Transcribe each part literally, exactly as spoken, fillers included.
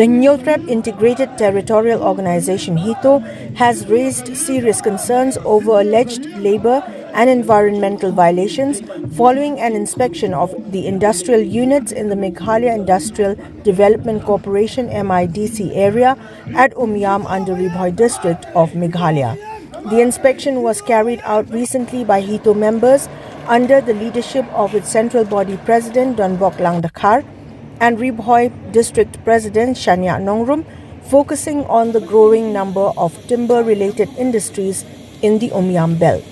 The Hynñiewtrep Integrated Territorial Organization, HITO, has raised serious concerns over alleged labor and environmental violations following an inspection of the industrial units in the Meghalaya Industrial Development Corporation, M I D C, area at Umiam under Ri Bhoi district of Meghalaya. The inspection was carried out recently by HITO members under the leadership of its central body president Donbok Langdkhar and Ri Bhoi district president Shania Nongrum, focusing on the growing number of timber related industries in the Umiam belt.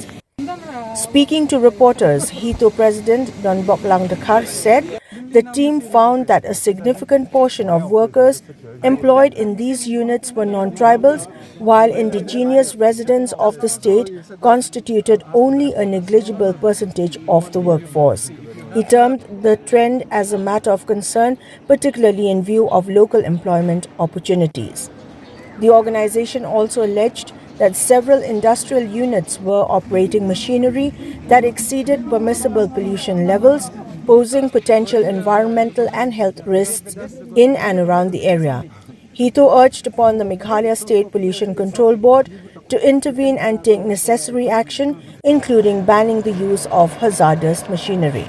Speaking to reporters, HITO President Donbok Langdkhar said the team found that a significant portion of workers employed in these units were non-tribals, while indigenous residents of the state constituted only a negligible percentage of the workforce. He termed the trend as a matter of concern, particularly in view of local employment opportunities. The organization also alleged that several industrial units were operating machinery that exceeded permissible pollution levels, posing potential environmental and health risks in and around the area. HITO urged upon the Meghalaya State Pollution Control Board to intervene and take necessary action, including banning the use of hazardous machinery.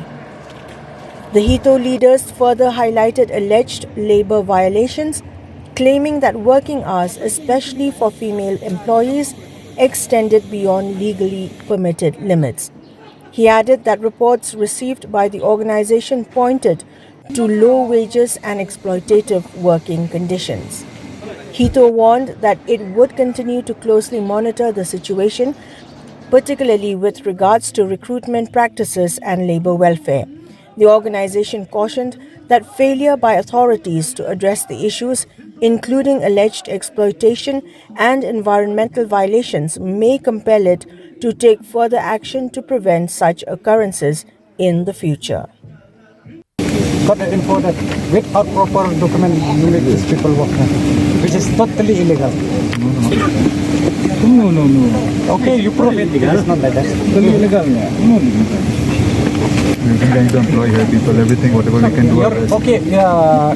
The HITO leaders further highlighted alleged labor violations, claiming that working hours, especially for female employees, extended beyond legally permitted limits. He added that reports received by the organization pointed to low wages and exploitative working conditions. HITO warned that it would continue to closely monitor the situation, particularly with regards to recruitment practices and labor welfare. The organization cautioned that failure by authorities to address the issues, including alleged exploitation and environmental violations, may compel it to take further action to prevent such occurrences in the future. Got the info that without proper document, you make these people work here, which is totally illegal. No, no, no. Okay, you prove it. It's not like that. Totally illegal. No, no. We've been trying to employ here people, everything, whatever we can do. You're, okay, uh,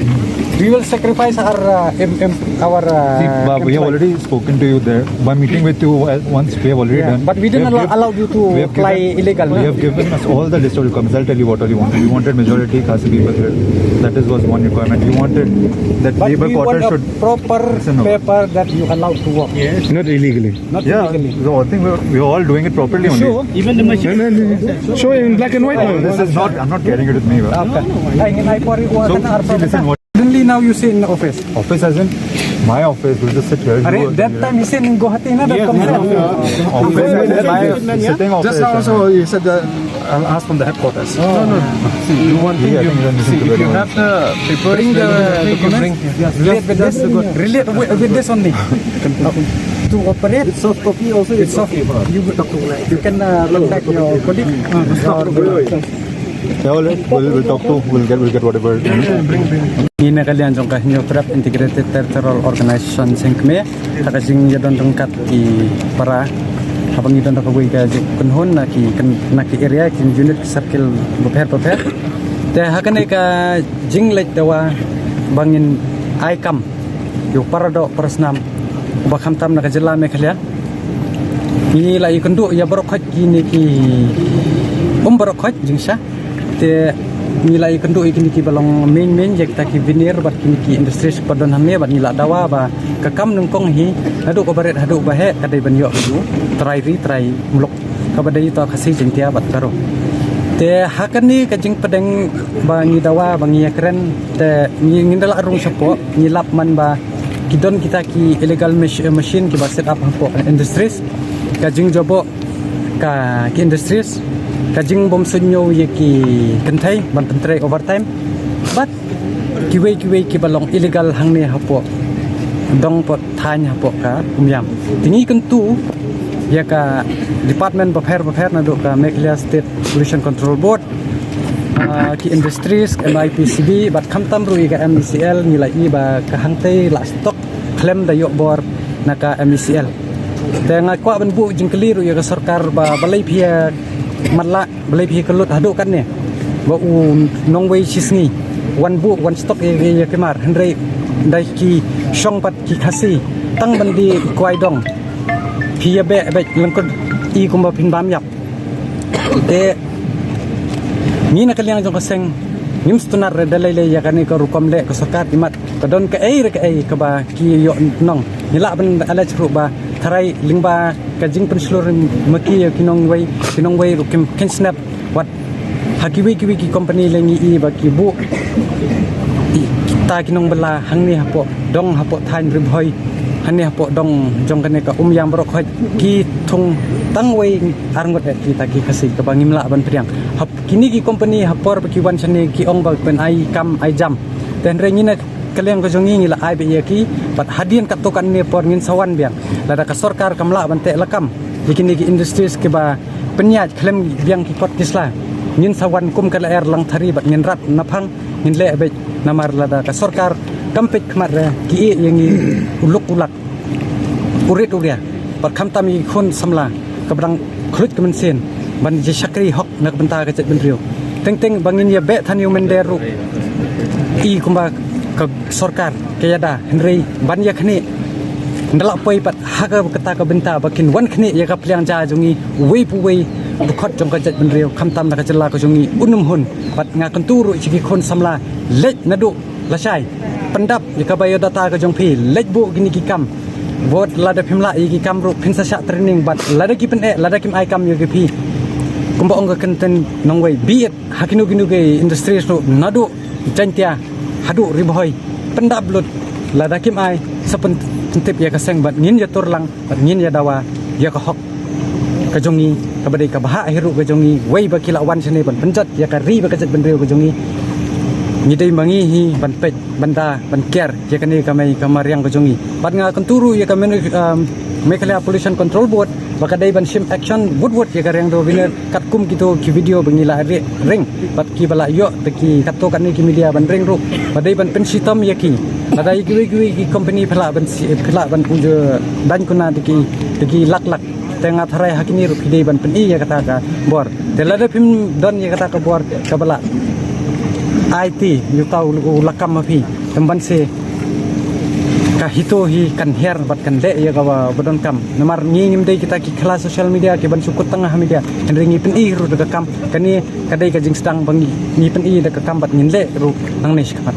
we will sacrifice our uh, em- em- our. Uh, See, Bob, we have employee. Already spoken to you there. By meeting with you uh, once, we have already Yeah, done. but we didn't have allow, given- allow you to we have fly given- illegal. We have given us all the list of requirements. I'll tell you what all you wanted. We wanted majority Khasi people here. That is was one requirement. We wanted that But labor we quarter want a should. proper Listen, no. Paper that you allowed to work. Not illegally. Not Yeah, illegally. So I think we're, we're all doing it properly only. Sure. Even the machine. No, no, no. Show in black and white. Oh, this is not. I'm not carrying it with me. But Okay. Ay, ngin ai por iko So, kan ar see, listen, what- Suddenly now you say in the office. Office as in my office. We'll just sit here. Are, You- that time he said in Guwahati na that Yeah, comes yeah, out. yeah. Office. My sitting office. Just now also you said uh, I'll ask from the headquarters. No, no. See, you want Yeah, I you, think then this see, is if you good. Have the papers, Bring the then you documents. bring. Yes, relate with this. Relate with, with this only. To operate. Soft copy also It's is soft. okay. You, you can uh, contact your colleague. Uh, Yeah, all right. We'll, we'll talk to. We'll get. We'll get whatever. Ngi na ka liang jong ka Hynñiewtrep Integrated Territorial Organization seng kmie ha ka jingïadon ryngkat ki para haba ngi don da kawei ka jingkynhun na ki kyn- na ki area ki unit ki circle bapher bapher. Te ha kane ka jingleit dawa ba ngin ai kam ïa u para doh para snam uba khamtam na ka jylla Meghalaya. Ngi la ïakynduh ïa baroh khoit kine ki um baroh khoit jingshisha. Te ngi la ïakynduh ïa kine kiba long main main ïa kita ki veneer bad kine ki industries ba don hangne bad ngi la dawa ba ka kam nyngkong hi naduh kaba rit haduh ba heh ka dei ban ïoh ïa u trai ri trai muluk kaba dei uta Khasi Jaiñtia bad Garo. Te ha kane ka jingpdeng ba ngi dawa ba ngi ïakren te ngi ngin da la rung shapoh ngi lap man ba ki don kita ki illegal mach- machine kiba set up hapoh industries ka jingjaboh ka ki industries ka jingbym suidñiew ïa ki kynthei ban pyntrei overtime bad kiwei kiwei kiba long illegal hangne hapoh dong pot thaiñ hapoh ka Umiam. Te ngi kyntu ïa ka department bapher bapher naduh ka Meghalaya State Pollution Control Board, ah, ki industries, M I P C B bad khamtam ruh ïa ka M E C L ngi la i ba ka hangtei la stock khlem da ïoh bor na ka M E C L. Te nga kwah ban buh jingkylli ruh ïa ka sorkar ba balei phi ïa matlah balei phi ïa kyllut haduh katne ba u nongwei shisngi wan buh wan stock ïa ïa ki mar hynrei da ki shong pat ki Khasi tang ban die kwai dong. Phi ïa beh beh lyngkut i kumba phin bam ïap. Te ngi na ka liang jong ka seng ngim sngewtynnat re da lei lei ïa kane ka rukom leh ka sorkar, imat ka don kaei re kaei kaba ki ïoh nong. Ngi lah ban alej ruh ba tharai lyngba ka jingpynshlur ma ki ïa ki nongwei, ki nongwei ruh kim khein snap. Wat ha kiwei kiwei ki company lei ngi i ba ki buh i kita ki nongbylla hangne hapoh dong, hapoh thaiñ Ri Bhoi, hangne hapoh dong jong kane ka Umïaing Baroh Khoit, ki thung tang wei arngut eh kita ki Khasi kaba ngim lah ban pdiang. Hap kine ki company ha por ba ki wan shane ki ong ba pynai kam ai jam. Te hynrei ngi na ka liang ka jong ngi ngi la ai beit ïa ki, bad hadien katto katne por ngin sa wan biang. Lada ka sorkar kam lah ban teh lakam ïa kine ki industries kiba pynïaid khlem biang ki kot ki sla, ngin sa wan kum ka lyer Langthari bad ngin rat na phang, ngin leh beit. Namar lada ka sorkar kam peit khmat re ki ïeh ïa ngi u luk u lak, u rit u ria, bad khamtam ïa ki khun samla kaba dang khluit ka mynsiem ban ïa shakri hok na ka bynta ka jaitbynriew. Teng teng ba ngin ïa beh than ïa u mynder ruh i kumba ka sorkar ka ïada, hynrei ban ïa khnieh. Nda lah poi pat ha ka kata ka bynta ba kin wan khnieh ïa ka pliang ja jong ngi uwei pa uwei u dkhot jong ka jaitbynriew, khamtam na ka jylla ka jong ngi un ym hun. Bad nga kyntu ruh sha ki khun samla, leit naduh lashai, pyndap ïa ka biodata ka jong phi, leit buh kine ki kam. Bad lada phim lah ïa ki kam ruh phin sa shah training, bad lada ki pyneh, lada kim ai kam ïa ki phi, kumba ong ka kyntien nongwei, be it ha kino kino ki industries ruh, naduh Jaintia haduh Ri Bhoi, pyndap lut. Lada kim ai, sa pyn-, pyntip ïa ka seng bad ngin ïa tur lang bad ngin ïa dawa ïa ka hok ka jong ngi, kaba dei ka bhah hi ruh ka jong ngi, wei ba ki la wan shane ban pynjot ïa ka ri bad ka jaitbynriew ka jong ngi. Ngi dei ma ngi hi ban peit, ban da, ban kiar ïa kane ka mei ka mariang ka jong ngi. Bad nga kyntu ruh ïa ka men-, um, Meghalaya Pollution Control Board ba ka dei ban shim action wut wut ïa ka riang dor biner katkum kito ki video ba ngi la ri-, ring bad kiba la ïoh da ki katto katne ki media ban ring ruh, ba dei ban pynshitom ïa ki. Lada ïa kiwei kiwei ki company phi lah ban shi-, phi lah ban pynjah daiñ kuna da ki, da ki lak lak. Te nga tharai ha kine ruh phi dei ban pyni ïa kata ka bor. Te lada phim don ïa kata ka bor kaba la ai ti ïa uta u lakam ma phi, te ban se ka HITO hi kan hiar bad kan leh ïa kaba, ba donkam. Namar ngi ngim dei kita ki khla social media ki ban shu kut tang ha media. Hynrei ngi pyni ruh da ka kam. Kane ka dei ka jingsdang ba ngi, ngi pyni da ka kam bad ngin leh ruh nangne shakhmat.